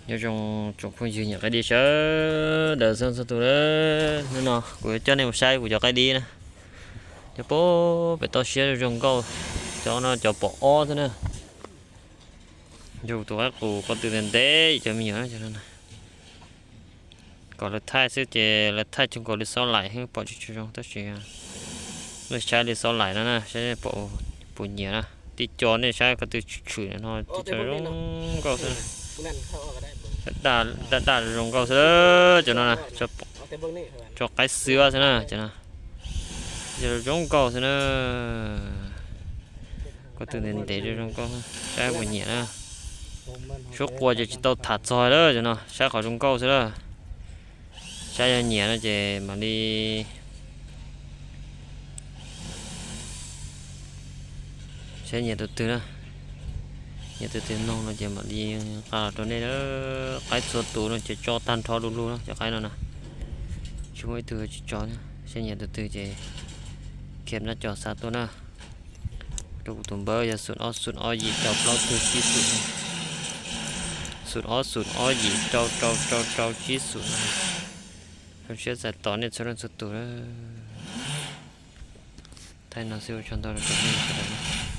Nyob zoo tsoom phooj ywg nyiam qaib dib sawv daws txhua txhua tus na. Hnub no kuv yuav coj nej mus saib kuv cov qaib dib na. Cov pem toj siab zoo nkauj, cov no cov pom ob xwb na. Yog tus qaib qus ko tw ntev ntev cov me nyuam na, cov no na. Kom lawv thaij xwb ces lawv thaij cuag nkaus li xob laim, pom tsis tshua zoo tab sis nej saib li xob laim no na, saib pom puas nyiam na. Tib co nej saib ko tw tshwm tshwm no, tib co zoo nkauj xwb. Daj daj zoo nkauj xwb cov no na, tso qaib xwb xwb na cov no. Zoo nkauj xwb na. Ko tw ntev ntev zoo zoo nkauj, saib puas nyiam na. Suab qua ces tsis tau tham txog lawm cov no, saib qhov zoo nkauj xwb lawm. Saib yog nyiam no ces mam li saib nyiam tus twg na. Nyiam tus twg noog no ces mam li nqa los rau nej na. Qaib txhua tus no ces tso tag nrho du lug na cov qaib no na. Tsis muaj ib tug tsis tso, saib nyiam tus twg ces khiav naj cov xa tuaj na. Rau kuv tus npawb yog xoom ob xoom ob yim rau plaub tug tsib xoom. Xoom ob xoom ob yim rau rau rau rau tsib xoom. Zoo siab txais tos nej txhua leej txhua tus. Thaij no xwb ua tsaug ntau rau nej sawv daws na.